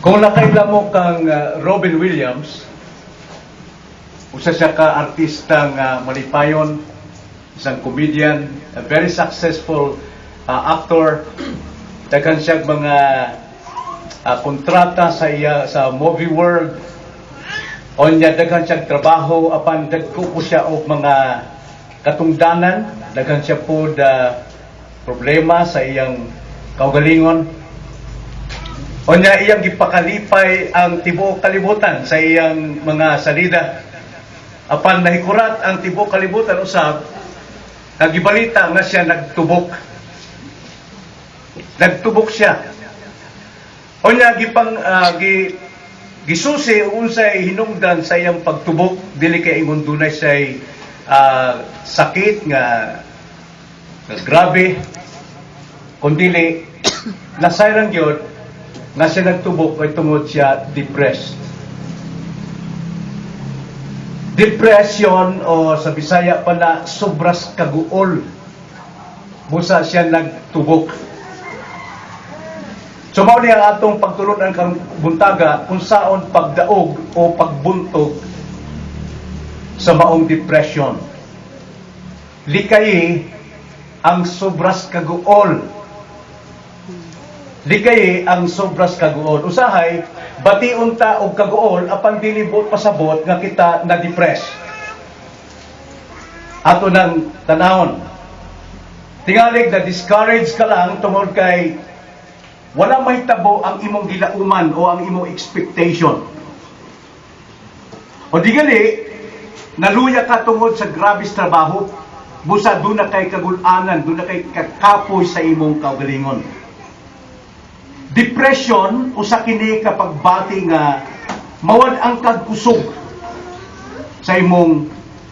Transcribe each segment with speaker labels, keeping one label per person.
Speaker 1: Kung nakaila mo kang Robin Williams, usa siya ka artista nga malipayon, isang comedian, a very successful actor, daghan siya mga kontrata sa iya sa movie world. Onya daghan siya trabaho, apan dagko po siya og mga katungdanan, daghan siya pod problema sa iyang kaugalingon. Onya iyang gipakalipay ang tibuok kalibutan sa iyang mga salida. Apan nahikurat ang tibuok kalibutan usab kag gibalita nga siya nagtubok. Nagtubok siya. Onya gipang gisusi unsay hinungdan sa iyang pagtubok, dili kay ingon dunay say sakit nga grabe, kundili nasayran gyud nga siya nagtubok kay tungod siya depressed. Depression o sa Bisaya pa na sobras kaguol. Busa siya nagtubok. So mao ni ang atong pagtulon-an karong buntaga, kung saon pagdaog o pagbuntog sa maong depression. Likayi ang sobras kaguol. Likayi ang sobras kaguol. Usahay, bation ta og kaguol apan dili buot pasabot nga kita na-depress. Ato nang tanawon. Tingalig na discourage ka lang tungod kay wala mahitabo ang imong gilauman o ang imong expectation. O di gali, naluya ka tungod sa grabes trabaho, busa duna kay kagulanan, duna kay kakapoy sa imong kaugalingon. Depression, usa kini kapag bati nga mawad-ang kag kusog sa imong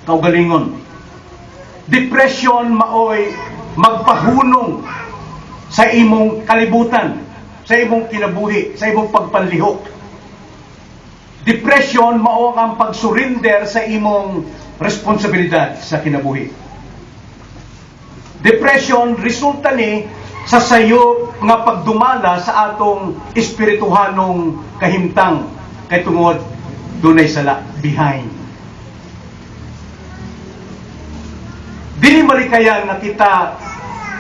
Speaker 1: kaugalingon. Depression maoy magpahunong sa imong kalibutan, sa imong kinabuhi, sa imong pagpanlihok. Depression mao ang pagsurrender sa imong responsibilidad sa kinabuhi. Depression resulta ni sa sayo nga pagdumala sa atong espirituhanong kahimtang kay tungod dunay sala behind. Dili malikayan nga kita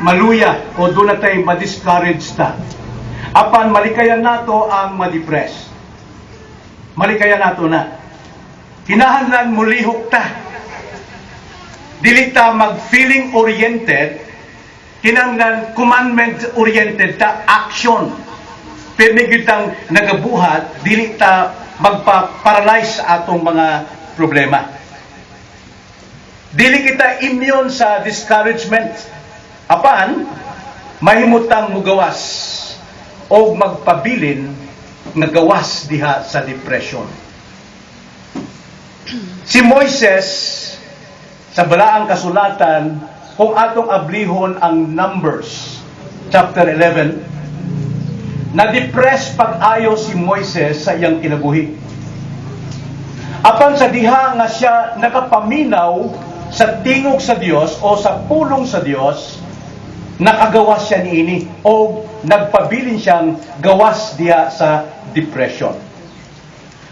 Speaker 1: maluya o doon natay ma-discourage ta. Apan malikayan nato ang ma-depress. Malikayan nato na. Kinahanglan mulihok ta. Dili ta mag-feeling oriented, kinahanglan commandment oriented ta, action. Pirmi gyud tang nagabuhat, dili ta magpa-paralyze sa atong mga problema. Dili kita immune sa discouragement. Apan, mahimutang mugawas o magpabilin nga gawas diha sa depression. Si Moises, sa balaang kasulatan, kung atong ablihon ang Numbers chapter 11, na-depress pag-ayo si Moises sa iyang kinabuhi. Apan sa diha nga siya nakapaminaw sa tingog sa Dios o sa pulong sa Dios, nakagawas siya niini o nagpabilin siyang gawas diha sa depression.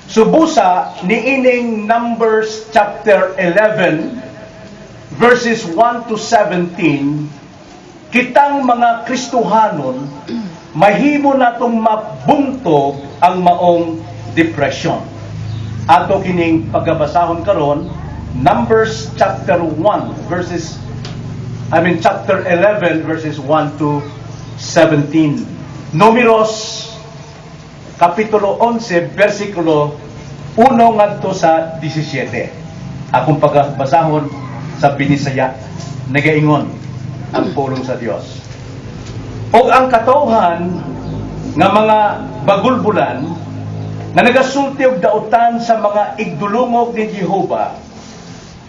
Speaker 1: Subusa niining Numbers chapter 11 verses 1 to 17, kitang mga Kristohanon mahimo natong mabuntog ang maong depression. Ato kining pagabasahon karon, Numbers chapter 1 verses I mean chapter 11 verses 1 to 17. Numeros kapitulo 11 versikulo 1 ngadto sa 17. Akong pagbasahon sa Binisaya, nagaingon ang pulong sa Dios. Og ang katawhan nga mga bagulbulan nga nagasulti og dautan sa mga igdulungog ni Jehova,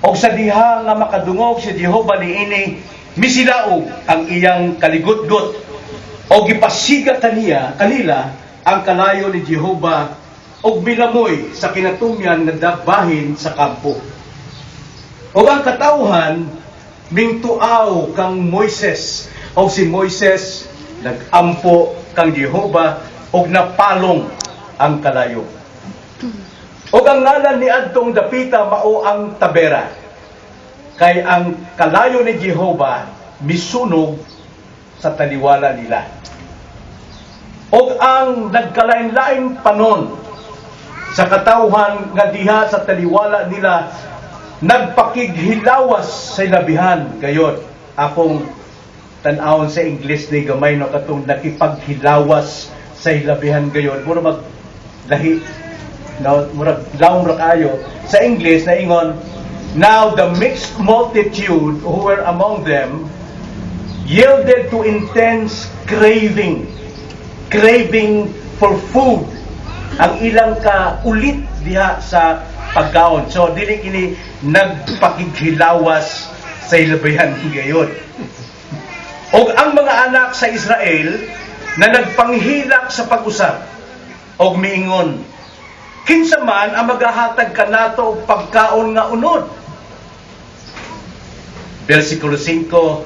Speaker 1: og sa diha nga makadungog si Jehova niini, misilaog ang iyang kaligutgot og gipasiga kaniya kanila ang kalayo ni Jehova og milamoy sa kinatumyan nga dabahin sa kampo. Og ang katawhan mingtuaw kang Moises Og si Moises nagampo kang Jehova og napalong ang kalayo. Og ang ngalan ni adtong dapita mao ang Tabera. Kay ang kalayo ni Jehova misunog sa taliwala nila. Og ang nagkalain-laing panon sa katawhan nga diha sa taliwala nila nagpakighilawas sa ilabihan gayod. Akong tan-awon sa English ni gamay, no, katong nakipaghilawas sa ilabihan gayod, mura mag lahi, no, murag lawom ra kayo. Sa English na ingon, "Now the mixed multitude who were among them yielded to intense craving, craving for food." Ang ilang ka ulit diha sa pagkaon. So dili kini nagpakighilawas sa ilabihan gayod. Og ang mga anak sa Israel na nagpanghilak sa pag-usab og miingon, "Kinsa man ang magahatag kanato og pagkaon nga unod?" Versikulo 5,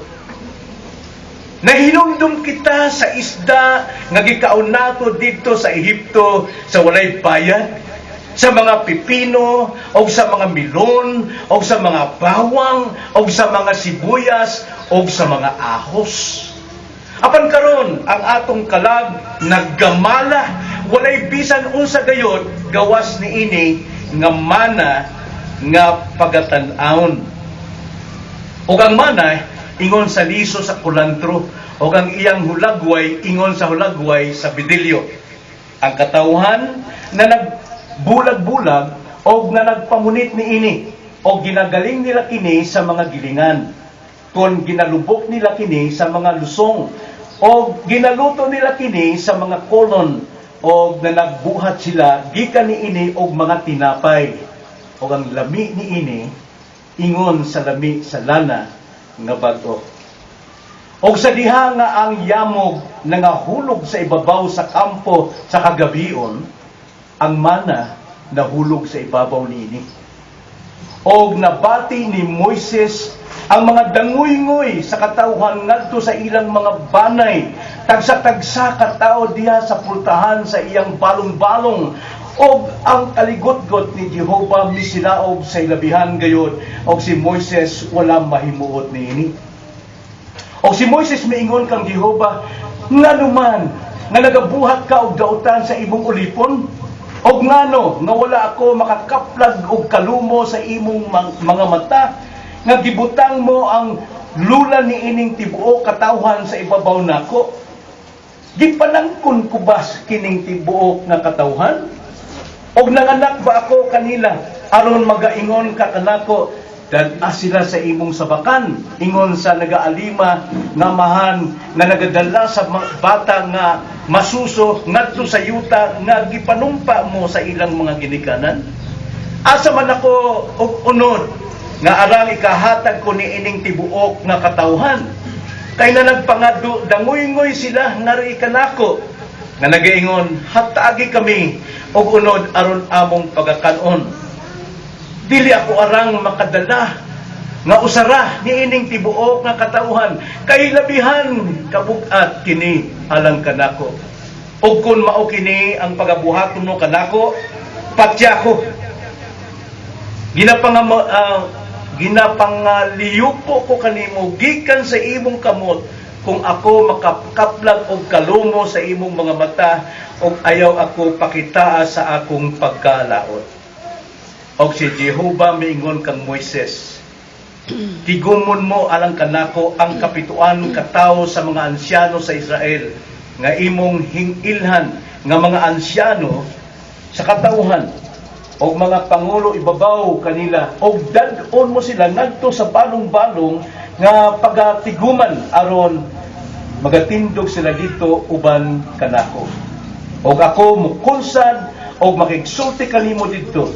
Speaker 1: "Nahinumdum kita sa isda nga gikaon nato didto sa Ehipto sa walay bayad, sa mga pipino, o sa mga milon, o sa mga bawang, o sa mga sibuyas, o sa mga ahos. Apan karon ang atong kalag naggamala, walay bisan unsa gayod gawas niini nga mana nga pagatan-awon. Ug ang mana ingon sa liso sa kulantro, ug ang iyang hulagway ingon sa hulagway sa bidilyo." Ang katawhan na nagbulag-bulag og na nagpamunit niini, og ginagaling nila kini sa mga gilingan, kon ginalubok nila kini sa mga lusong, og ginaluto nila kini sa mga kolon, og na nagbuhat sila gikan niini og mga tinapay, og ang lami niini ingon sa lami sa lana nga bag-o. Og sa diha nga ang yamog nangahulog sa ibabaw sa kampo sa kagabion, ang mana nahulog sa ibabaw niini. Og nabati ni Moises ang mga danguyngoy sa katawhan ngadto sa ilang mga banay, tagsa-tagsa ka tawo diha sa pultahan sa iyang balong-balong. Og ang kaligotgot ni Jehova misilaob sa ilabihan gayod, og si Moises wala mahimuot niini. Og si Moises miingon kang Jehova, "Ngano man nga nagabuhat ka og dautan sa imong ulipon? Og ngano nga wala ako makakaplag og kalumo sa imong mga mata nga gibutang mo ang lulan ni ining tibuok katawhan sa ibabaw nako? Gipanangkon ko ba kining tibuok nga katawhan? Og nanganak ba ako kanila aron magaingon ka kanako, 'Dad-a sila sa imong sabakan,' ingon sa nagaalima nga amahan nga nagadala sa bata nga masuso ngadto sa yuta nga gipanumpa mo sa ilang mga ginikanan? Asa man ako og unod nga arang ikahatag ko ni ining tibuok nga katawhan? Kay na nagpangado danguyngoy sila ngari kanako nga nagaingon, 'Hatagi kami og unod aron among pagakanon.' Dili ako arang makadala nga usara ni ining tibuok nga katawhan, kay labihan kabug-at kini alang kanako. Ug kun mao kini ang pagabuhaton mo kanako, patya ko. Ginapangaliyupo ko kanimo gikan sa imong kamot kung ako makakaplag og kalumo sa imong mga mata ug ayaw ako pakitaa sa akong pagkalaot." Og si Jehova miingon kang Moises, "Tigumon mo alang kanako ang kapituan ka tawo sa mga ansyano sa Israel nga imong hingilhan nga mga ansyano sa katawhan og mga pangulo ibabaw kanila, og dad-on mo sila ngadto sa balong-balong nga pagatiguman aron magatindog sila didto uban kanako. Og ako mukunsad og makigsulti kanimo didto,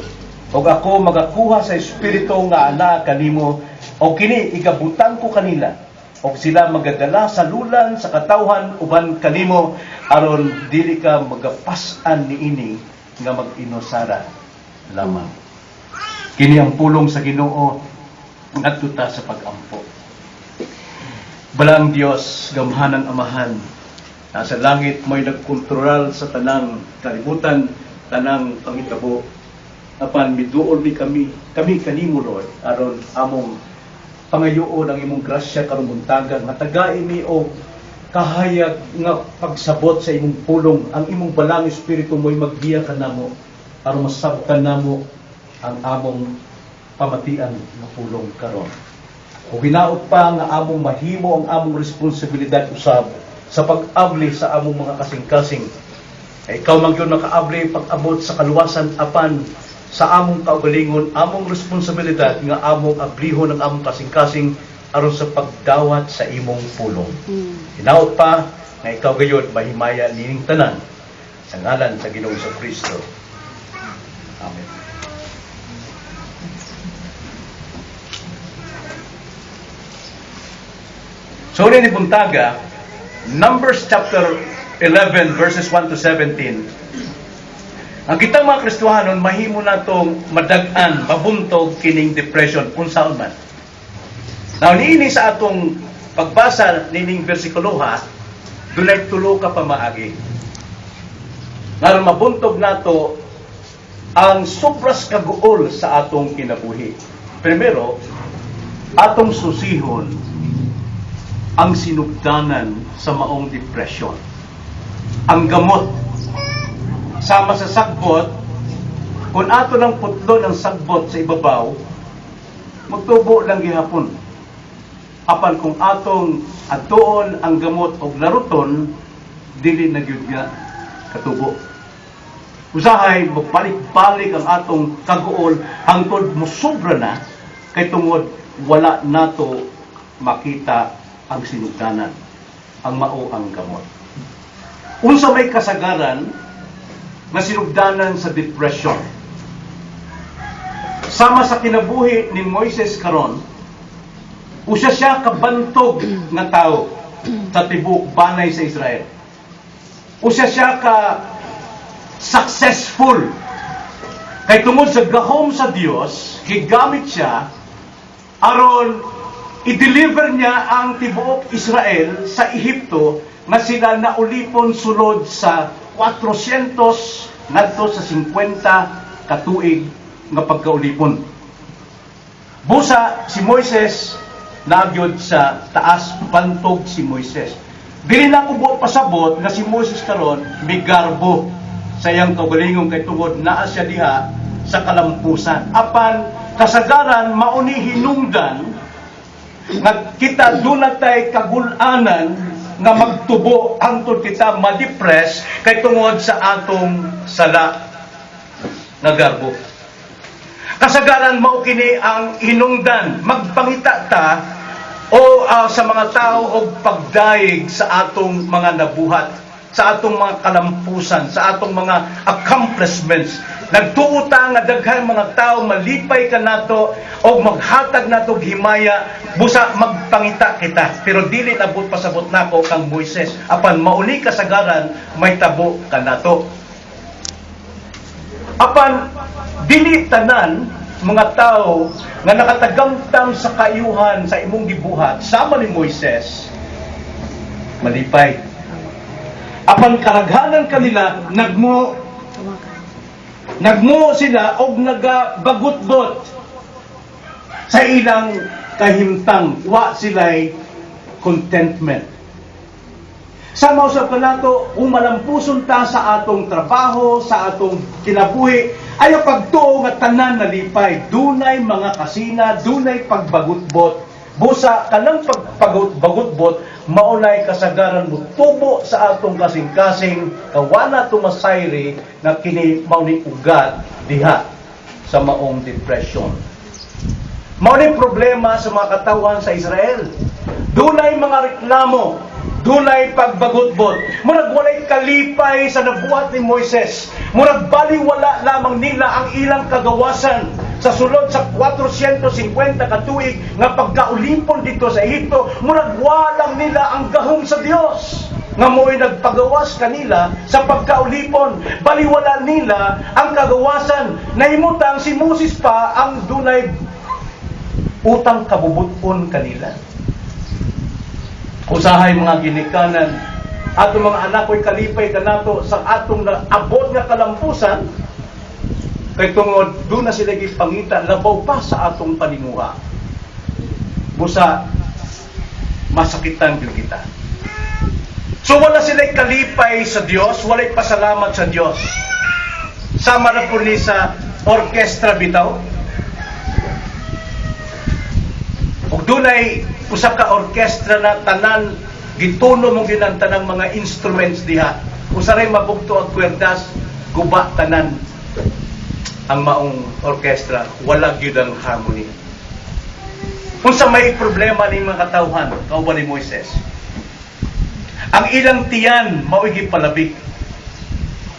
Speaker 1: og ako magakuha sa espiritu nga ana kanimo, og kini igabutang ko kanila, og sila magadala sa lulan sa katawhan uban kanimo aron dili ka magapas-an niini nga mag-inusara lamang." Kini ang pulong sa Ginoo. Ngadto ta sa pag-ampo. Balaang Dios, gamhanang Amahan, nasa langit mo'y nagkontrol sa tanang kalibutan, tanang pangitabo. Apan miduol mi kami kanimo, Lord, aron among pangayoon ang imong grasya karong buntaga nga tagai mi og kahayag nga pagsabot sa imong pulong. Ang imong Balaang Espiritu mo'y maggiya kanamo aron masabtan namo ang among pamatian nga pulong karon. O hinaot pa nga among mahimo ang among responsibilidad usab sa pag-abli sa among mga kasing-kasing. Ay ikaw man gyud makaabli pag-abot sa kaluwasan, apan sa among kaugalingon, among responsibilidad nga among ablihon ang among kasing-kasing aron sa pagdawat sa imong pulong. Hinaot pa nga ikaw gayud mahimaya nining tanan sa ngalan sa Ginoong Kristo. Amen. So ni buntaga, Numbers chapter 11 verses 1 to 17. Ang kitang mga Kristohanon mahimo natong madag-an, mabuntog kining depression unsaon man. Now niini sa atong pagbasa nining bersikulo ha, dunay tulo ka pamaagi. Ngaron mabuntog nato ang sobras kaguol sa atong kinabuhi. Primero, atong susihon ang sinugdanan sa maong depression. Ang gamot sama sa sagbot, kung ato ng putlo ng sagbot sa ibabaw, magtubo lang gihapon. Apan kung atong adtuon ang gamot og laruton, dili na gyud nga katubo. Usahay magbalik-balik ang atong kaguol hangtod mosobra na kay tungod wala nato makita ang sinugdanan, ang mao ang gamot. Unsa may kasagaran nga sinugdanan sa depression? Sama sa kinabuhi ni Moises karon, usa siya kabantog nga tao sa tibuok banay sa Israel. Usa siya ka successful. Kay tungod sa gahom sa Dios, gigamit siya aron i-deliver niya ang tibuok Israel sa Ehipto nga sila naulipon sulod sa 400 ngadto sa 50 katuig nga pagkaulipon. Busa si Moises nagyod sa taas, bantog si Moises. Dili na ko buot pasabot nga si Moises karon migarbo sa iyang kaugalingong kay tungod naa siya diha sa kalampusan. Apan kasagaran mauni hinungdan nga kita doon tay kagulanan nga magtubo hangtod kita ma-depress kay tungod sa atong sala nga garbo. Kasagaran mao kini ang hinungdan magpangita ta o sa mga tao og pagdayeg sa atong mga nabuhat, sa atong mga kalampusan, sa atong mga accomplishments. Nagtuo ta nga daghang mga tao malipay kanato og maghatag nato og himaya, busa magpangita kita. Pero dili nabot pasabot nako kang Moises, apan mauni kasagaran may tabo kanato. Apan dili tanan mga tao nga nakatagamtam sa kaayuhan sa imong gibuhat sama ni Moises malipay. Apan karaghanan kanila nagmo sila og nagabagutbot sa ilang kahimtang, wa sila'y contentment. Sa mausap ka nato, kung malampuson ta sa atong trabaho, sa atong kinabuhi, ayaw pagtuo nga tanan nalipay. Dunay mga kasina, dunay pagbagutbot. Busa kanang pagbagbagutbot, maunay kasagaran mo tubo sa atong kasing-kasing, kawana tumasayri na kini mauni ugat diha sa maong depression. Mauni problema sa mga katawhan sa Israel. Dunay mga reklamo, dunay pagbagutbot. Murag walay kalipay sa nabuhat ni Moises. Murag baliwala lamang nila ang ilang kagawasan sa sulod sa 450 katuig nga pagkaulipon dito sa Ehipto. Murag walang nila ang gahom sa Dios nga mo'y nagpagawas kanila sa pagkaulipon. Baliwala nila ang kagawasan. Nahimutang si Moses pa ang dunay utang kabubuton kanila. Usahay, mga ginikanan, atong mga anak ko'y kalipay kanato sa atong naabot nga kalampusan kay tungod duna sila gipangita labaw pa sa atong paninguha. Busa masakitan gyud kita. So wala sila kalipay sa Dios, walay pasalamat sa Dios. Sama na po ni sa orkestra bitaw. Ug dunay usa ka orkestra na tanan gituno mong ginang mga instruments diha. Usaray mabugto ang kwerdas, guba tanan ang maong orkestra, wala gyud ang harmony. Unsa may problema ning mga katawhan kauban ni Moises? Ang ilang tiyan mao'y gipalabi.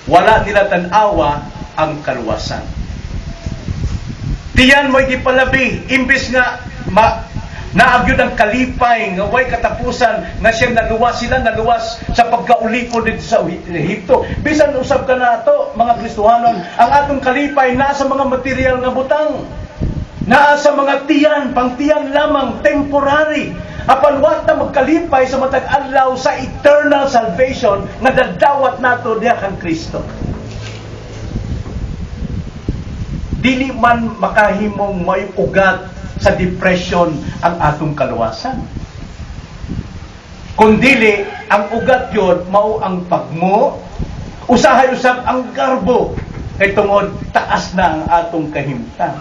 Speaker 1: Wala nila tan-awa ang kaluwasan. Tiyan mo'y gipalabi, imbes nga naagyod ang kalipay nga way katapusan nga siyang naluwas sila, naluwas sa pagkaulipon dito sa Ehipto. Bisan usab ka nato, mga Kristohanon, ang atong kalipay naa sa mga material nga butang, naa sa mga tiyan, pangtiyan lamang, temporary. Apan wa ta magkalipay sa matag adlaw sa eternal salvation nga dadawat nato diha kang Kristo. Dili man makahimong may ugat sa depression ang atong kaluwasan. Kundili, ang ugat yun, mao ang pagmo, usahay usab ang garbo, kay tungod taas na ang atong kahimtang.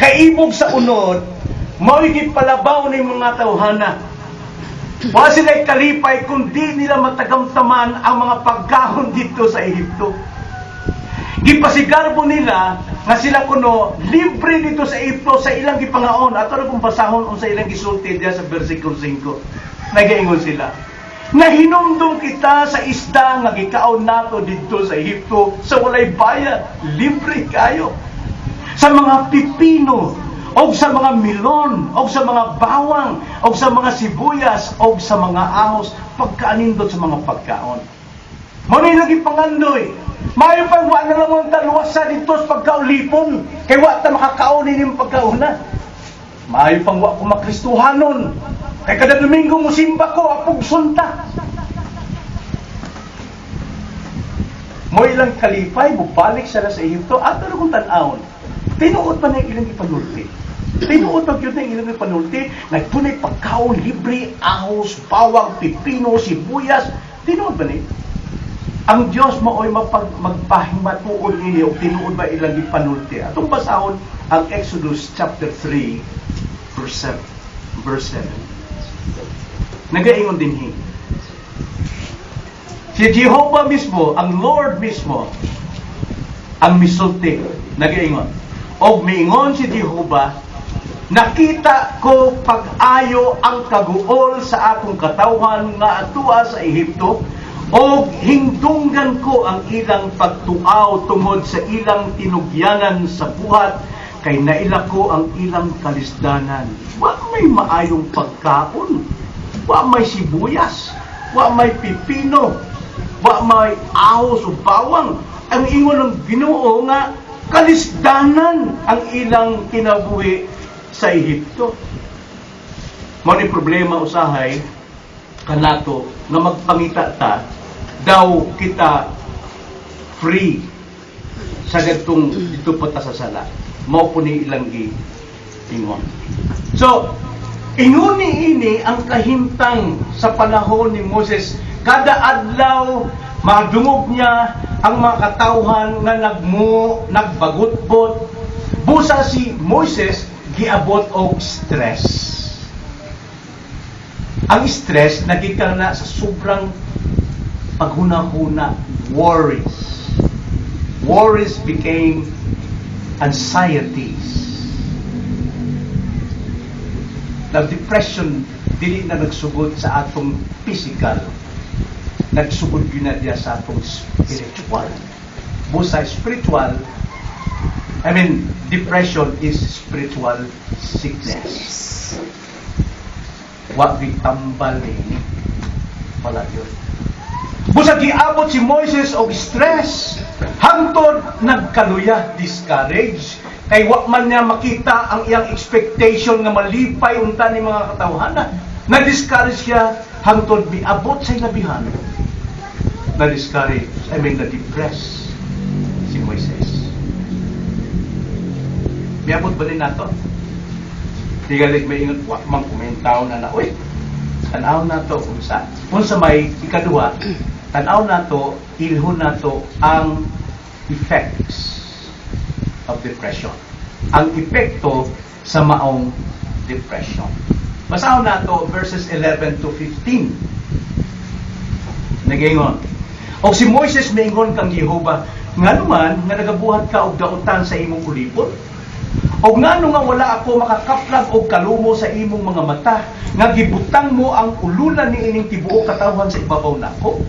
Speaker 1: Kaibog sa unod, mao'y gipalabaw ni mga tawhana. Wa sila'y kalipay kundi nila matagamtaman ang mga pagkaon dito sa Ehipto. Gipasigarbo nila nga sila kuno libre dito sa Ehipto sa ilang gipangaon. Ato na kung basahon unsa ilang gisulti diya sa versikulo 5. Nagaingon sila, "Nahinumdum kita sa isda nga gikaon nato didto sa Ehipto sa walay bayad, libre kayo. Sa mga pipino, og sa mga melon, og sa mga bawang, og sa mga sibuyas, og sa mga ahos, pagkaanindot sa mga pagkaon." Mao ni lagi pangandoy. Maayo pang wa na lang ang taluwasa dito sa pagkaulipon. Kay wa ta makakaon ining pagkauna. Maayo pang wa ko makristuhanon. Kay kada Domingo musimba ko, apog sunta. Mo ilang kalipay, mubalik sila sa Ehipto. Ato na kung tan-awon. Tinuod pa na ilang ipanulti. Tinuod pa gyud na ilang ipanulti. Nagtunay pagkaon, libre, ahos, bawang, pipino, sibuyas. Tinuod ba ni? Ang Dios mao'y magpahimatuod ninyo og tinuod ba ilang gipanulti. Atong basahon ang Exodus chapter 3 verse 7. Verse 7. Nagaingon dinhi. Si Jehovah mismo, ang Lord mismo, ang misulti, nagaingon. Og miingon si Jehovah, "Nakita ko pag-ayo ang kaguol sa akong katawhan nga atua sa Ehipto, og hingdunggan ko ang ilang pagtuaw tungod sa ilang tinugyanan sa buhat, kay naila ko ang ilang kalisdanan." Wa may maayong pagkaon, wa may sibuyas, wa may pipino, wa may ahos o bawang. Ang ingon ng Ginoo nga kalisdanan ang ilang kinabuhi sa Ehipto. Mao ni problema usahay kanato nga magpangita ta daw kita free sa gadtong dito pa ta sa sala. Mao po ni ilang gi ingon. So, ingon ni ini ang kahimtang sa panahon ni Moses. Kada adlaw madungog niya ang mga katawhan nga nagmo, nagbagutbot. Busa si Moises giabot og stress. Ang stress nagikan na sa sobrang paghuna-huna, worries. Worries became anxieties. Now, depression dili na nagsugod sa atong physical. Nagsugod gyud na diya sa atong spiritual. Busa spiritual, I mean, depression is spiritual sickness. Wa tambal ni. Wala yun. Busa giabot si Moises og stress. Hangtod nagkaluya, discourage. Kay wa man niya makita ang iyang expectation nga malipay unta ni mga katawhana. Na-discourage siya hangtod miabot sa ilabihan. Na-discourage, I mean, na-depress si Moises. Miabot ba din nato? Tigalig may ingon, wa man kumentaw na na, uy, tanaw nato unsa. Unsa may ikaduha, tanaw nato, ilhon nato ang effects of depression. Ang epekto sa maong depression. Basahon nato verses 11 to 15. Nagaingon. Og si Moises miingon kang Jehova, "Ngano man nga nagabuhat ka og dautan sa imong ulipon? Og ngano nga wala ako makakaplag og kalumo sa imong mga mata, nga gibutang mo ang ululan ni ining tibuok katawhan sa ibabaw nako?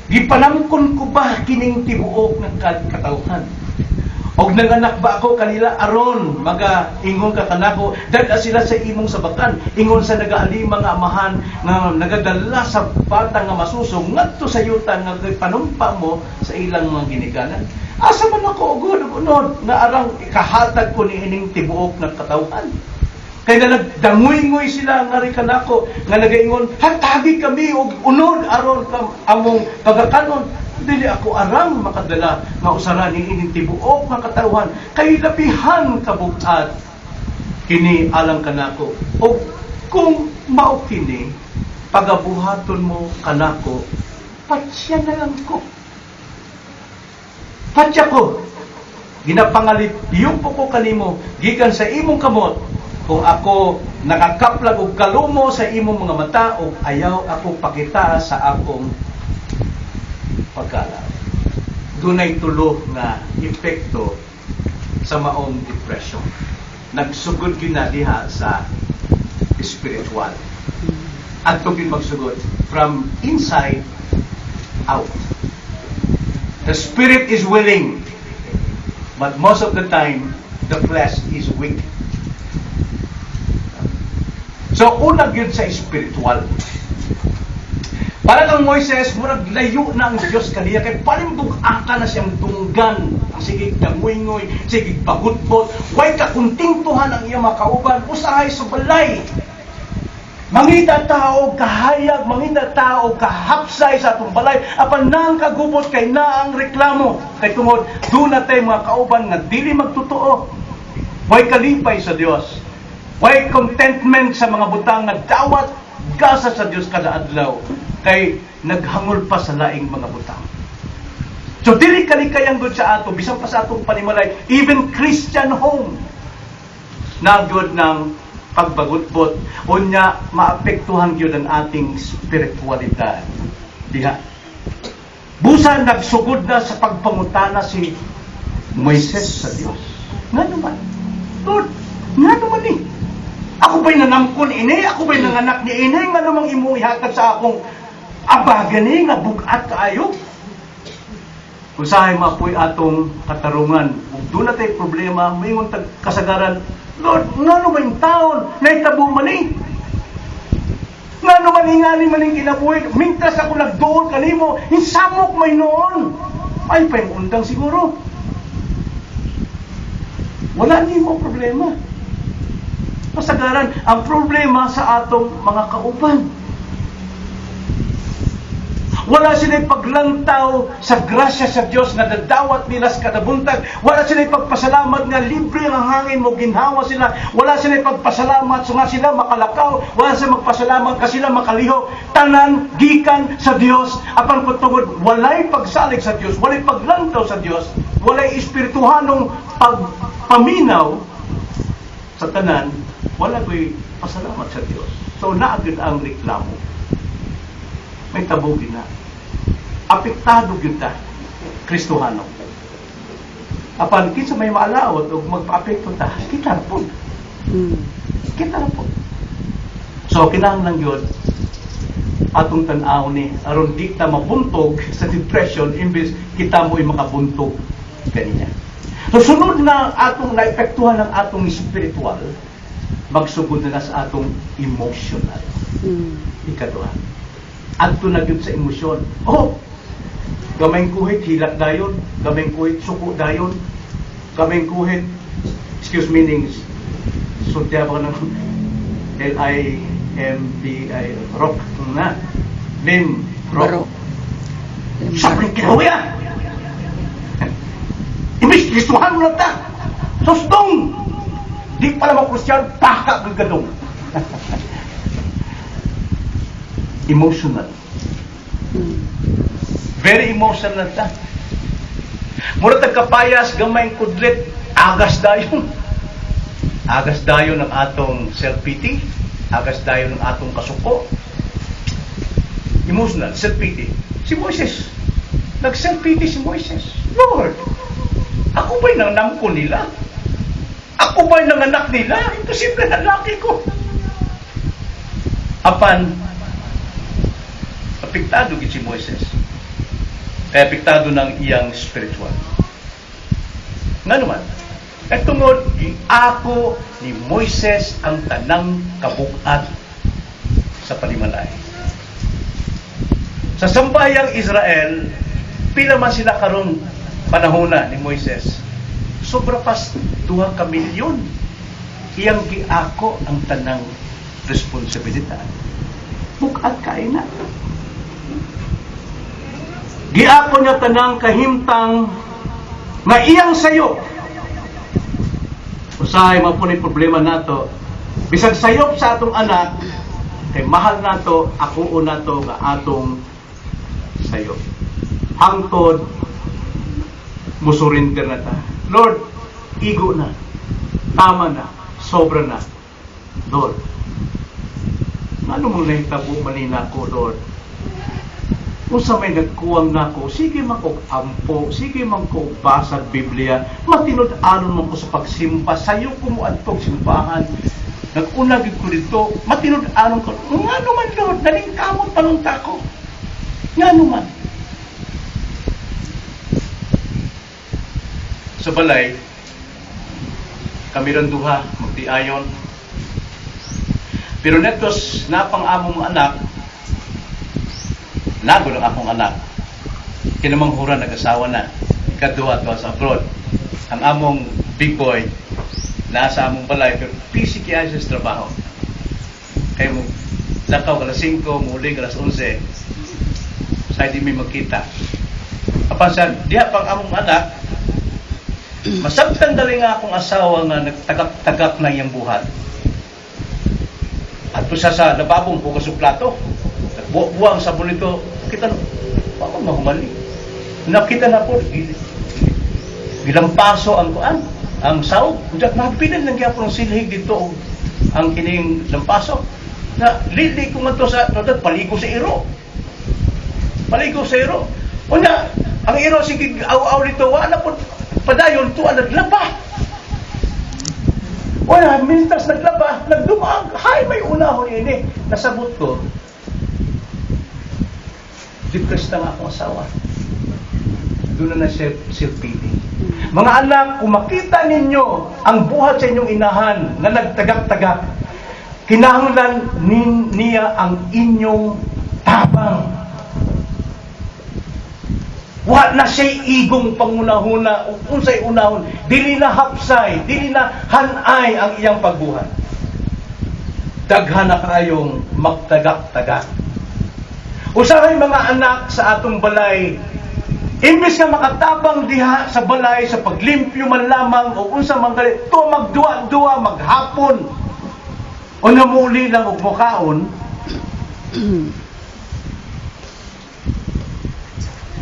Speaker 1: Gipanamkon ko ba kining tibuok nga katawhan? Og nanganak ba ako kanila aron maga ingon ka kanako, 'Dad-a sila sa imong sabakan,' ingon sa nagaalima nga amahan nga nagadala sa bata nga masusong ngadto sa yuta nga panumpa mo sa ilang mga ginikanan? Asa man ako ugod ug unod nga arang ikahatag ko ni ining tibuok nga katawhan? Kay na nagdangoy-ngoy sila nga ri kanako nga nagaingon, 'Hatagi kami og unod aron kam among pagakanon.' Dili ako arang makadala nga usara ni ining tibuok nga katawhan kay labihan kabug-at kini alang kanako. Og kung mao kini pagabuhaton mo kanako, patya na lang ko. Patya ko. Ginapangalipyo ko kanimo gikan sa imong kamot kung ako nakakaplag og kalumo sa imong mga mata og ayaw ako pakita sa akong pagkalaw." Dunay tulo nga epekto sa maong depression. Nagsugod gyud na diha sa spiritual. Adto gyud magsugod from inside out. The spirit is willing, but most of the time, the flesh is weak. So, una gyud sa spiritual. Para kang Moises, murag layo na ang Diyos kaniya kay palimbug-aka na siyang dunggan. Ang sige dangoy-ngoy, sige pagutbot, way kakontentuhan ang iyang makauban, usahay sa balay. Mangita tao kahayag, mangita tao kahapsay sa atong balay, apan nang kagubot kay naang reklamo. Kay tungod, duna tay mga kauban nga dili magtotoo. Way kalipay sa Dios. Way contentment sa mga butang nga dawat gasa sa Dios kada adlaw kay naghangol pa sa laing mga butang. So dili kalikayan gud sa ato bisan pa sa atong panimalay, even Christian home na gud ng pagbagutbot, unya maapektuhan gyud ang ating spiritualidad diha. Busa nagsugod na sa pagpangutana si Moises sa Dios. Nga naman, Lord, nga naman ni? Ako ba'y nanamkon ini? Ako ba'y nanganak ni ini? Nga namang imo ihatag sa akong abaga ni nga bugat kaayo? Usahay mapoy atong katarungan. Ug duna tay problema, moingon tag kasagaran, "Lord, ngano ba intawon? Nahitabo man ni. Ngano man ingani man ning kinabuhi? Mintras ako nagduol kanimo, hinsamok may noon." Ay, pa undang siguro. Wala nimo problema. Kasagaran, ang problema sa atong mga kauban. Wala sila'y paglantaw sa grasya sa Diyos nga dadawat nila sa kada buntag. Wala sila'y pagpasalamat nga libre ang hangin mo ginhawa sila. Wala sila'y pagpasalamat sa nga sila makalakaw. Wala sila magpasalamat ka sila makaliho. Tanan gikan sa Diyos. Apan kung tungod walay pagsalig sa Diyos, walay paglantaw sa Diyos, walay espirituhanong pagpaminaw sa tanan, wala ko'y pasalamat sa Diyos. So naagad ang reklamo. May tabugin na. Apektado gyud ta, Kristohano. Apan kinsa may maalaot og magpaapekto ta, kita ra pod. Kita ra pod. So kinahanglan gyud atong tan-aw ni aron di ta mabuntog sa depression imbes kita mo'y makabuntog kaniya. So sunod na atong naepektuhan ng atong spiritual, magsugod na sa atong emotional. Ikaduha. Adto na gyud sa emosyon. Oh, gamay kuhit hilak dayon, gamay kuhit suko dayon, gamay kuhit, excuse me, ning sultiya ba ng Limbi rock na. Lim
Speaker 2: Baro.
Speaker 1: rock. Sa kinahuya! Imbis Kristuhan mo na ta! Sustong! Di pala mo Kristiyan, baka gagadong. Emotional. Very emotional ta. Mura tagkapayas, gamay kudlit, agas dayon. Agas dayon ang atong self-pity, agas dayon ang atong kasuko. Emotional, self-pity. Si Moises, nag-self-pity si Moises. "Lord, ako ba'y nanamko nila? Ako ba'y nanganak nila? Imposible na laki ko." Apan, apektado gid si Moises. Kaya apektado ng iyang spiritual. Nga naman, kay tungod giako ni Moises ang tanang kabugat sa panimalay. Sa sambayang Israel, pila man sila karon panahona ni Moises? Sobra pas 2 ka milyon. Iyang giako ang tanang responsibilidad. Bugat kay na. Giako niya tanang kahimtang nga iyang sayo. Usahay mao po ni problema nato. Bisag sayop sa atong anak, kay mahal nato, ako nato nga atong sayop. Hangtod musurrender na ta. "Lord, igo na. Tama na. Sobra na. Lord, ano mong nahitabo man ko, Lord? Unsa may nagkuwang nako, sige man ko ampo, sige man ko basag Biblia, matinud-anon man ko sa pagsimba, sayo ko mo adtog simbahan. Nag-una gyud ko dito, matinud-anon ko. Ngano man, Lord, naningkamot panunta ko? Ngano man?" Sa balay, kami ron duha, magtiayon. Pero netos napang among anak, nago lang akong anak. Kinamang hura nag-asawa na. Ikaduha to sa abroad. Ang among big boy, nasa among balay, pero busy kaya siya sa trabaho. Kaya mo, lakaw alas 5, muli alas 11, sa hindi may magkita. Apan sa diha pang among anak, masabtan dali nga akong asawa nga nagtagak-tagak na iyang buhat. At siya sa lababong hugas og plato. Nagbuwa-buwa ang sabon nito. Kita, wa man mahumali. Nakita na po, gilampaso ang kuan, ang sahog. Unya nabilin lang gyapon ang silhig dito ang kining lampaso. Na lili ko man to sa to, paligo sa iro. Paligo sa iro. Unya ang iro sige aw-aw dito, wa na po padayon to naglaba. Wala, mintas naglaba, nagdumaag, hay may unahon ini. Nasabot ko, depressed na nga akong asawa. Doon na na self-pity. Mga anak, kung makita ninyo ang buhat sa inyong inahan na nagtagak-tagak, kinahanglan niya ang inyong tabang. Wa na siya'y igong pangunahuna o unsay unahon, dili na hapsay, dili na hanay ang iyang pagbuhat. Daghan na kaayong magtagak-tagak. Usahay mga anak sa atong balay, imbes nga makatabang diha sa balay sa paglimpyo man lamang o unsa man gali, to magduwa-duwa maghapon. O namuli lang og mukaon,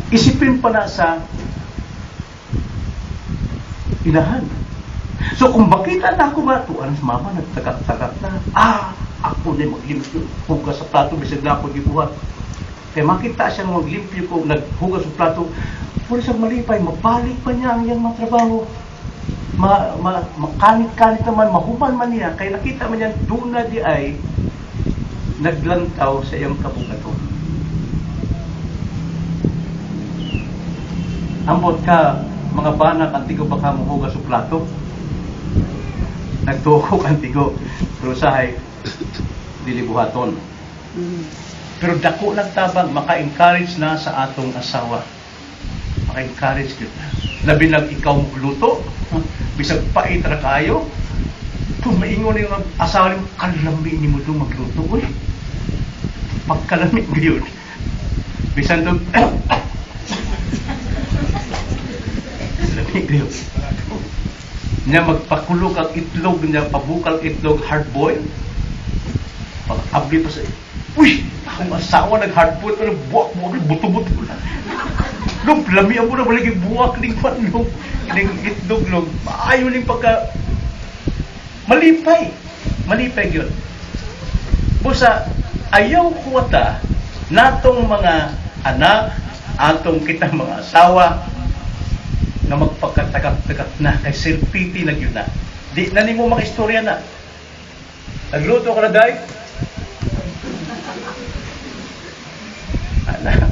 Speaker 1: isipin pa na sa inahan. So kung makita na ako nga, tuan sa mama, nagtagak-tagak na, ako na maglimpyo, hugas sa plato, bisag na ako gibuhat. Kaya makita siya nga maglimpyo ko, naghugas sa plato, wala siyang malipay, mabalik pa niya ang iyang mga trabaho. Makanit-kanit naman, mahuman man niya, kaya nakita man niya, doon na di ay, naglantaw sa iyang kabugaton. Ambot ka, mga banak, antigo baka muhugas sa plato. Nagtuko antigo, pero sahay, dili buhaton. Pero dako lang tabang, maka-encourage na sa atong asawa. Maka-encourage gyud. Labi nag ikaw magluto, bisag pait ra kaayo. Kung maingon yung asawa nimo, "Kalami nimo to magluto, uy." Pagkalami gyud. Bisan to, lami gyud. Nya magpakulog ang itlog niya, pabukal itlog, hard boil. Pag abli pa sa, "Uy, akong asawa nag hard boil, pero buwak buwak, buto-buto na. Lug, lami mo na, wala buwak ning panlog, ning itlog, lug." Maayo ning pagka, malipay. Malipay yun. Busa, ayaw kuwata natong mga anak, atong kitang mga asawa, nga magpagkatagak-tagak na kay self-pity na gyud na. Di na nimo mga istorya na. "Nagluto ka na, day?" Ana,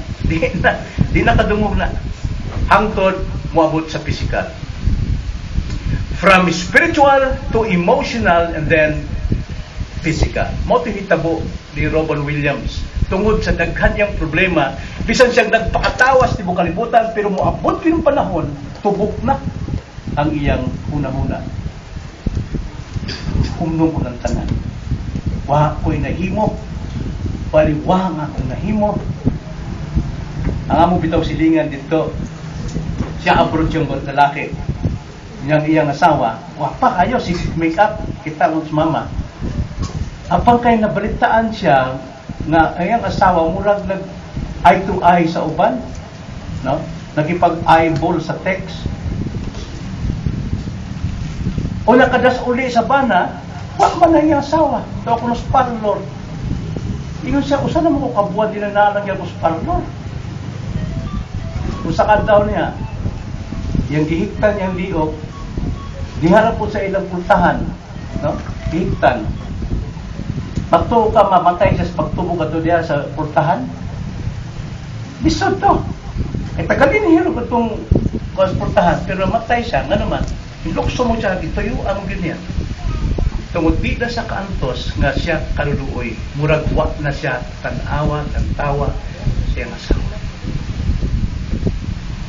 Speaker 1: di na kadungog na. Hangtod moabot sa physical. From spiritual to emotional and then physical. Mao to hitabo ni Robin Williams. Tungod sa daghan niyang problema, bisan siyang nagpakatawas tibuok kalibutan, pero moabot kinong panahon, tubok na ang iyang hunahuna. "Humnong ko ng tanan. Wa ko'y nahimo. Baliwang akong nahimo." Ang amo bitaw silingan dito, siya abroad yung lalaki. Niyang iyang asawa, wa pa kayo si make up kita mo sa mama. Apang kay nabalitaan siya nga ang iyang asawa murag nag eye to eye sa uban, no? Nakipag eyeball sa text. O nakadas uli sa bana, wa man na iyang asawa. Daw kuno sa parlor. Ingon siya, "Usa na mo ko kabuan din na nalang ko sa parlor." Usa ka daw niya, yang gihiktan niyang liok, diharap po sa ilang pultahan, no? Gihiktan. Pagtuo ka mamatay siya sa pagtubo ka diha sa pultahan. Lisod to. Eh, tagalin hiro ko itong pultahan, pero matay siya, nga naman, lukso mo siya, ituyo ang ganyan. Tungod di na sa kaantos nga siya kaluluoy, murag wa na siya tanawa, tantawa siyang asawa.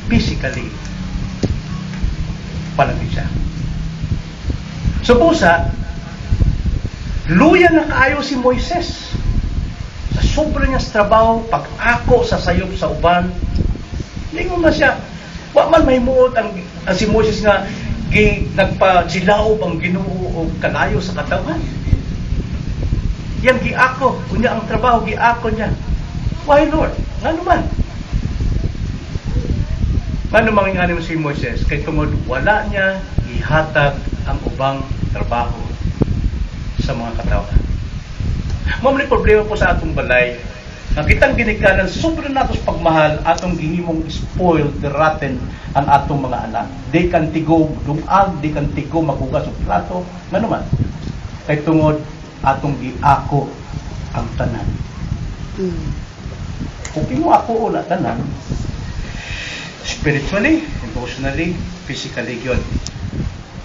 Speaker 1: Physically, palagi siya. So busa, luya na kaayo si Moises. Sa sobra niya sa trabaho, pag-ako sa sayop sa uban, lingon na siya. Wa man mahimuot ang si Moises nga gi, nagpasilaob ang Ginoo og kalayo sa katawan. Yan giako, unya ang trabaho giako niya. Why, Lord? Ngano man? Ngano man mo si Moises? Kay tungod wala niya ihatag ang ubang trabaho sa mga katawhan. Mao man problema po sa atong balay. Ang kitang ginikanan, sobra nato sa pagmahal, atong gihimong spoiled, rotten ang atong mga anak. Di kan tigo dungag, di kan tigo maghugas og plato, ngano man? Kay tungod atong giako ang tanan. Kung imo ako una tanan, spiritually, emotionally, physically yun.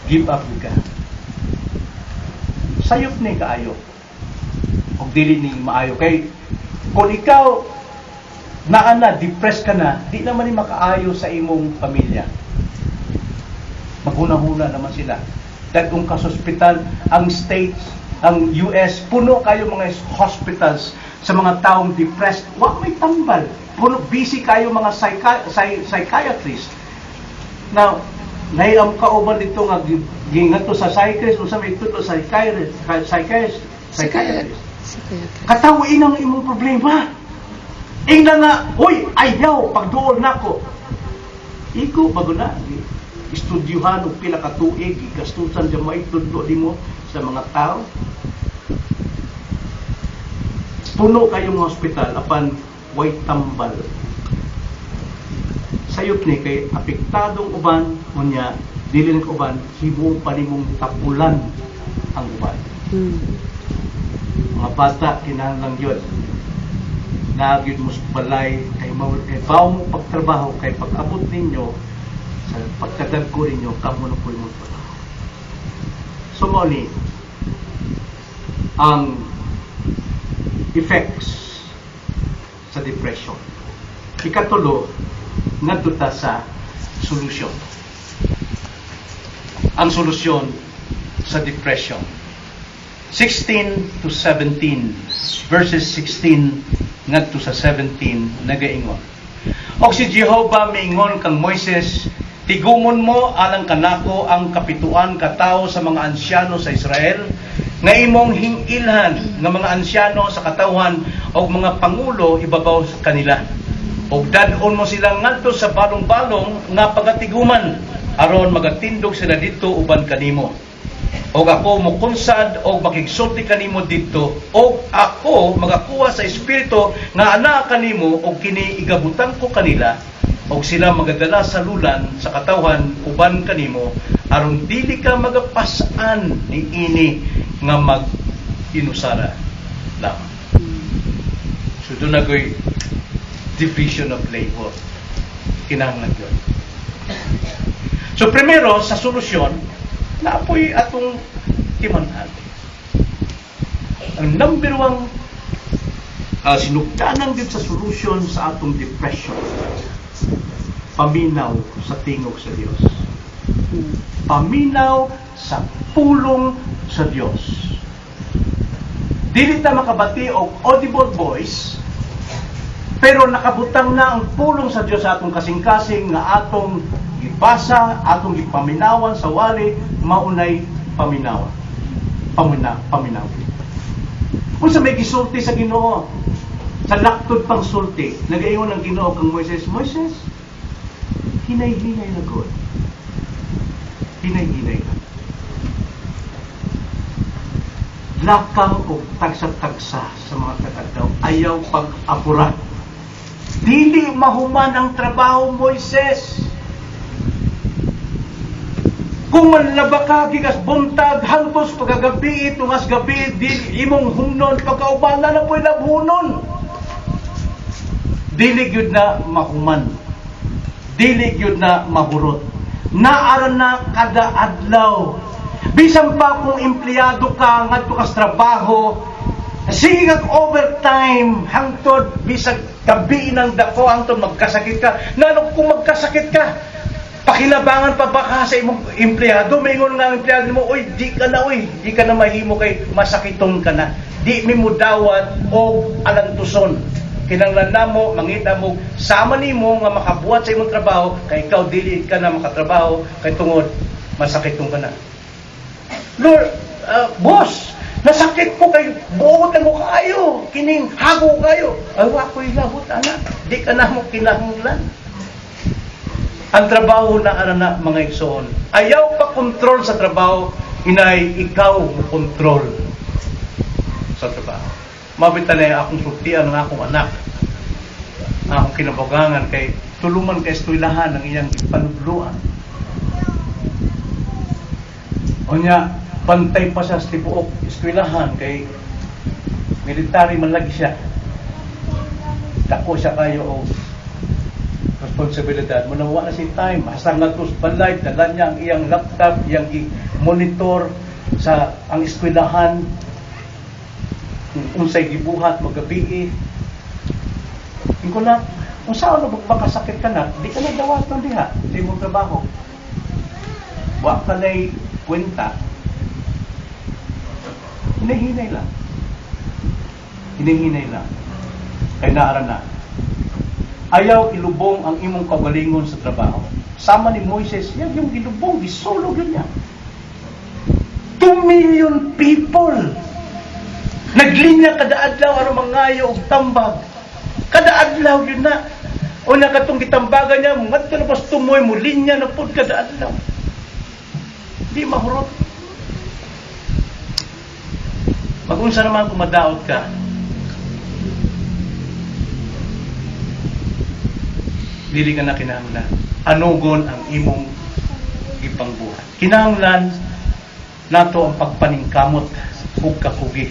Speaker 1: Give up ka. Sayop ni kaayo. Og dili ni maayo kay kung ikaw naa na, depressed ka na, di naman ni makaayo sa imong pamilya. Maghuna-huna naman sila. Dahil kung ka sa ospital, ang states, ang US, puno kayo mga hospitals sa mga taong depressed. Wa may tambal. Puno, busy kayo mga psychiatrist. Now, nahiyam kauban dito nga gingadto sa psychiatrist, unsa may tudlo psychiatrist, psychiatrist, psychiatrist.
Speaker 2: Psychiatrist.
Speaker 1: Katawain ang imong problema. Ingna nga, "Uy, ayaw, pagduol nako." Igo, bago na. Estudyuhan og pila ka tuig, gastusan dyan maitudlo nimo sa mga tao. Puno kayong hospital, apan way tambal. Sayop ni kay apektadong uban, unya, dili ng uban, himo pa nimong tapulan ang uban. Mga bata, kinahanglan yun. Nagyud mo sa balay, kay, kay bawo mo pagtrabaho, kay pag-abot ninyo, sa pagkadagko ninyo, kamo na po yung trabaho. So, mao ni, ang effects sa depression. Ikatulo, ngadto ta sa solution. Ang solusyon sa depression. 16 to 17, verses 16 ngadto sa 17, nagaingon: "Og si Jehova miingon kang Moises, 'Tigumon mo alang kanako ang kapituan ka tawo sa mga ansyano sa Israel nga imong hingilhan nga mga ansyano sa katawhan og mga pangulo ibabaw sa kanila. Og dad-on mo sila ngadto sa balong-balong nga pagatiguman aron magatindog sila didto uban kanimo. Og ako mokunsad og makigsulti kanimo didto, og ako magakuha sa espiritu nga anaa kanimo og kini igabutang ko kanila, og sila magadala sa lulan sa katawhan uban kanimo aron dili ka magapas-an niini nga mag inusara lamang.'" So duna ko'y division of labor. Kinahanglan yun. So primero, sa solusyon, naa poy atong timanhag. Ang number one sinugdanan din sa solusyon sa atong depression, paminaw sa tingog sa Dios. Paminaw sa pulong sa Dios. Dili ta makabati og audible voice, pero nakabutang na ang pulong sa Dios sa atong kasing-kasing nga atong gibasa, atong gipaminawan sa wali, maunay paminawan. Paminaw. Unsa may gisulti sa Ginoo? Sa laktod pang sulti, nagaingon ang Ginoo kang Moises, "Moises, hinay-hinay na gud. Hinay-hinay na. Lakaw og tagsa-tagsa sa mga katadlaw. Ayaw pag-apura. Dili mahuman ang trabaho, Moises. Kung manlaba ka gikas buntag hangtos pagkagabi, tungas gabi, di imong humnon, pagkaubana na po'y labhunon. Dili gyud na mahuman. Dili gyud na mahurot. Naa ra na kada adlaw. Bisan pa kung empleyado ka ngadto kas trabaho, sige kag overtime hangtod bisag gabi nang dako, hangtod magkasakit ka. Ngano kung magkasakit ka, pakinabangan pa ba ka sa imong empleyado? Maingon nga ang empleyado mo, 'Oy, di ka na, oy, di ka na mahimo kay masakiton ka na. Di mi mo dawat og alantuson. Kinanglan namo mangita mo sama nimo nga makabuhat sa imong trabaho kay ikaw dili ka na makatrabaho kay tungod masakiton ka na.' Lord, boss, nasakit ko kay buot ko kaayo, kining hago kayo." "Ay, wa ko'y labot ana, di ka na mo kinahanglan." Ang trabaho na ara na, mga igsoon. Ayaw pa kontrol sa trabaho, inay ikaw mo kontrol sa trabaho. Mabita na akong sultian ng akong anak. Ang akong kinabugangan kay tuluman kay eskwelahan ang iyang panudluan. Unya, bantay pa siya sa tibuok eskwelahan kay military man lagi siya. Dako siya kayo og responsibilidad mo na wala si time hasta nga sa balay, dala niya ang iyang laptop, iyang monitor sa ang eskwelahan kung unsay gibuhat magabi. Ingon na kung saan na makasakit ka na, di ka na dawaton diha sa imong trabaho, wa ka na'y kwenta. Hinahinay lang, hinahinay lang kay naa ra na. Ayaw ilubong ang imong kaugalingon sa trabaho. Sama ni Moises, yan yung gilubong, gisulog yun niya. 2 million people. Naglinya kada adlaw aron mangayo og tambag. Kada adlaw yun na. O na katong gitambagan niya, ngadto na pas tumoy mo linya na pud kada adlaw. Di mahurot. Magunsa naman kung madaot ka, dili ka na kinahanglan. Anugon ang imong gipangbuhat. Kinahanglan nato ang pagpaningkamot ug kakugi.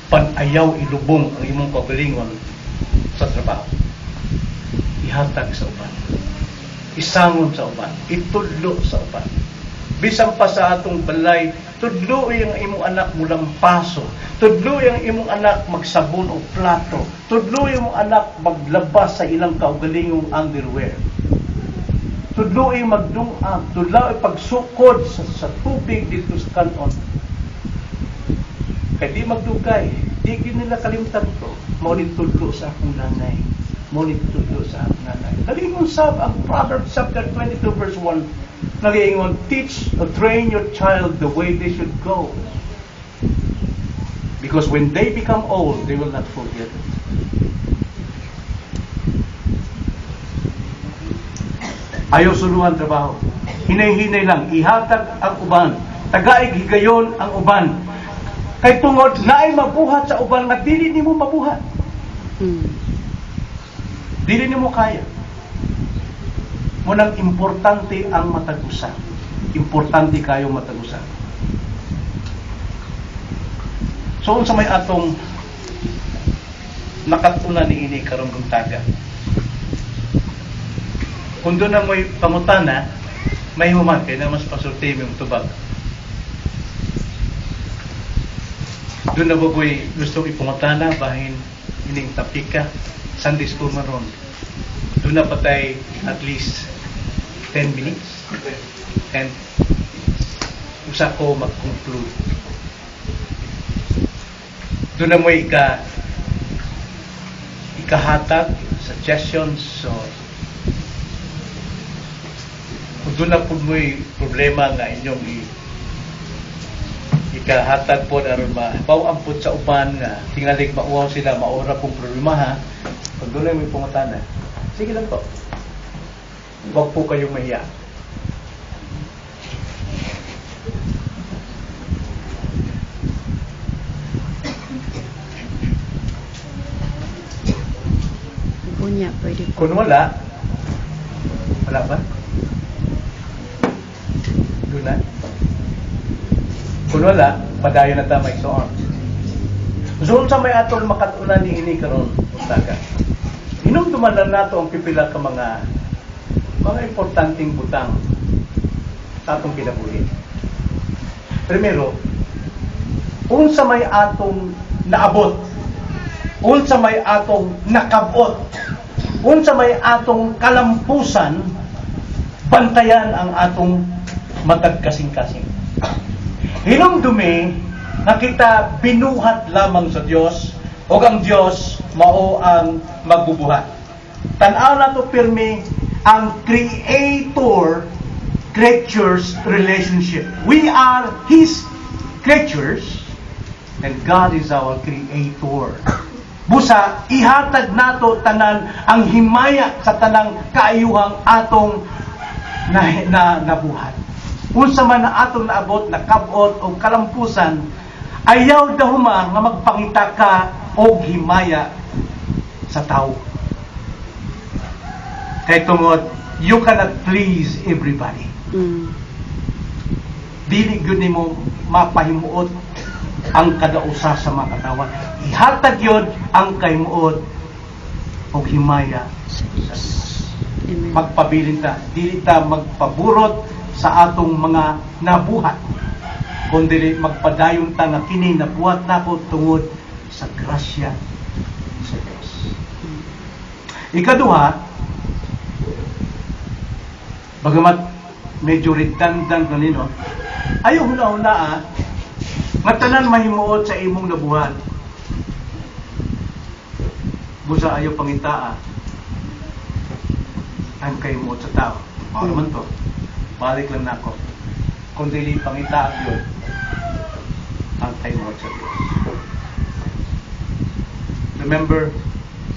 Speaker 1: Panayaw ilubong ang imong kaugalingon sa trabaho. Ihatag sa uban. Isangon sa uban. Itudlo sa uban. Bisan pa sa atong balay, tudlo ang imong anak mulampaso. Tudlo ang imong anak magsabon og plato. Tudlo ang imong anak maglabas sa ilang kaugalingong underwear. Tudlo ang magdungag. Tudlo ang pagsukod sa tubig dito sa kanon. Kay di magdugay, di gyud nila kalimtan to. Mao ni tudlo sa akong nanay. Mao ni tudlo sa akong nanay. Nag-ingon sab ang Proverbs chapter 22 verse 1. Nag-ingon, "Teach or train your child the way they should go. Because when they become old, they will not forget it." Ayaw suluhan trabaho. Hinay-hinay lang, ihatag ang uban. Tagaig higayon ang uban. Kay tungod naay mabuhat sa uban nga dili nimo mabuhat. Dili nimo kaya. Munang importante ang matag usa. Importante kayo matag usa. So unsa may atong nakat-unan niini karong buntaga? Kung doon na mo'y pangutana, may human kay na mas pasulti mong tubag. Doon na ba ko'y gusto ipangutana bahin ining tapika Sunday school man ron. Doon na patay at least 10 minutes. 10 usa ko mag-conclude. Doon na mo'y ikahatag, suggestions, so kung doon na po mo'y problema nga inyong ikahatag po aron mabaw po sa uban nga tingalig mauwaw sila maura pong problema ha. Kung doon na mo'y pangutana, sige lang po. Huwag po kayong mahiya.
Speaker 2: Unya, pwede po.
Speaker 1: Kung wala, wala ba? Doon na? Kung wala, padayon na ta may soon. So, unsa may atong makatunan ni ini karon buntaga? Hinumduman lang nato ang pipila ka mga importanteng butang sa atong kinabuhi. Primero, unsa may atong naabot, unsa may atong nakabot, unsa may atong kalampusan, bantayan ang atong matag kasing-kasing. Hinumdumi nga kita binuhat lamang sa Dios ug ang Dios mao ang magbubuhat. Tan-aw nato pirmi ang creator creatures relationship. We are His creatures and God is our creator. Busa ihatag nato tanan ang himaya sa tanang kaayuhang atong na nabuhat. Unsa man na atong naabot, nakabot o kalampusan, ayaw dahuma nga magpangita ka og himaya sa tao. Kay tungod, you cannot please everybody. Dili gyud nimo mapahimuot ang kada usa sa mga katawan. Ihatag yun ang kahimuot og himaya
Speaker 2: Sa
Speaker 1: sa
Speaker 2: Diyos.
Speaker 1: Dios.
Speaker 2: Amen.
Speaker 1: Magpabilin ta, dili ta magpaburot sa atong mga nabuhat, kundi magpadayon ta nga kini nabuhat nako tungod sa grasya sa Dios. Ikaduha, bagamat medyo redundant na nino, ayaw huna-huna nga tanan mahimuot sa imong nabuhat. Busa ayaw pangitaa ang kahimuot sa tao. Mao naman to. Balik lang nako. Kung dili pangitaa yun ang kahimuot sa Dios. Remember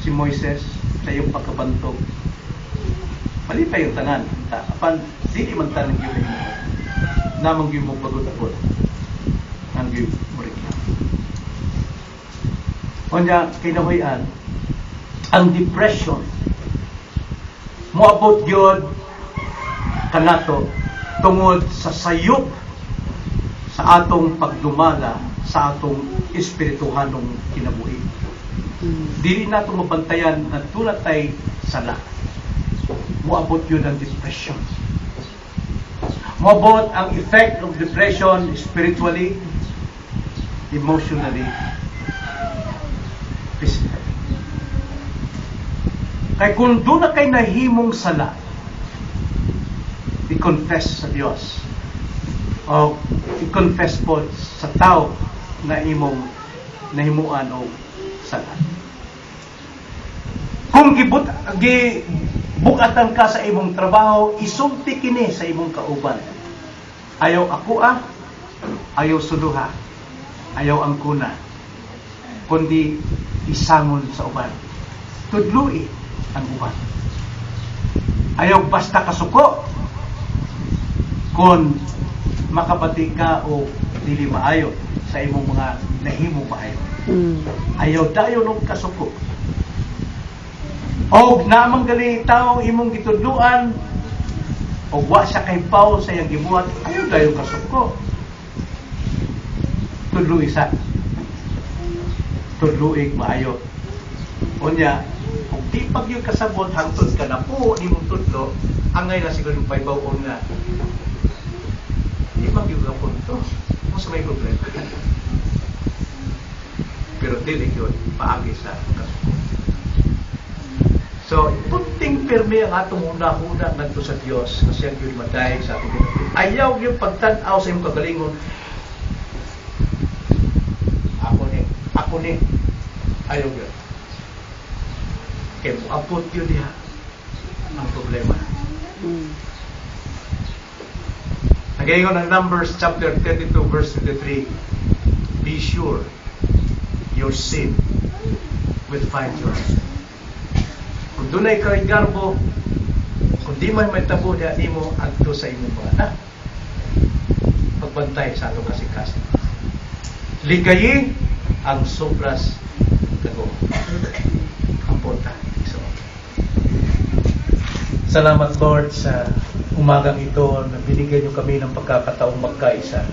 Speaker 1: si Moises sa iyong pagkabantog. Malipay yung tanan. Apan, dili man tanan gyud himuot. Namang gyud mo pagod-agod. Ang gyud mo reklamo. Unya, kinahuy-an, ang depression moabot gyud kanato tungod sa sayop sa atong pagdumala sa atong espirituhanong kinabuhi. Dili nato mabantayan nga duna tay sala. Moabot yun ang depression. Moabot ang effect of depression spiritually, emotionally, physically. Kay kung doon na kay nahimong sala, i-confess sa Dios o i-confess po sa tao na imong nahimuan og sala. Kung gibukatan ka sa imong trabaho, isulti kini sa imong kauban. Ayaw ako ah, ayaw suluha, ayaw angkuna, kundi isangon sa uban. Tudloi ang uban. Ayaw basta kasuko kung makabati ka o dili maayo sa imong mga nahimo maayo. Ayaw dayon og kasuko. Og namang gali tao imong gitudluan og wa siya kahibaw sa iyang gibuhat, ayaw dayon kasuko. Tudloi sa. Tudloi maayo. Unya, kung di pag yung kasabot hangtod ka na po nimong tudlo, angay na siguro yung pahibaw nga di man gyud ka punto. Mo sa may problema. Pero dili yun paagi sa kasuko. So, punting pirmi ang atong huna-huna ngadto sa Dios na siya gyud madayeg sa atong kinabuhi. Ayaw gyud pagtan-aw sa imong kagalingon. Ako ni, ako ni. Ayaw gyud. Kay moabot gyud diha ang problema. Nagaingon ang Numbers chapter 32 verse 23, "Be sure your sin will find you out." Kung dunay kay garbo, kung di man may tabo diha nimo adto sa imong mga anak. Pagbantay sa atong kasing-kasing. Ligayi ang sobras kago. Ang punta. So, salamat, Lord, sa umagang ito na binigyan niyo kami ng pagkakataong magkaisa.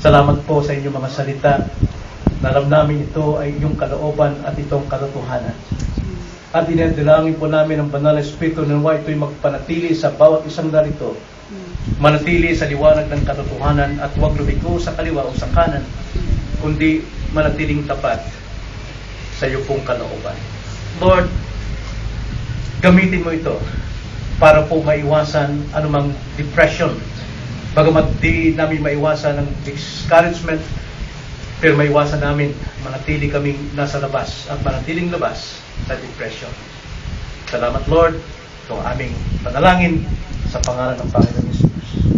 Speaker 1: Salamat po sa inyong mga salita. Na alam namin ito ay iyong kalooban at itong katotohanan. At dinadalangin po namin ang Banal na Espiritu na nawa ito'y magpanatili sa bawat isang narito. Manatili sa liwanag ng katotohanan at huwag lumiko sa kaliwa o sa kanan, kundi manatiling tapat sa iyo pong kalooban. Lord, gamitin mo ito para po maiwasan anumang depression. Bagamat di namin maiwasan ang discouragement, pero maiwasan namin manatili kaming nasa labas at manatiling labas sa depression. Salamat, Lord. Ito ang aming panalangin sa pangalan ng Panginoon Jesus.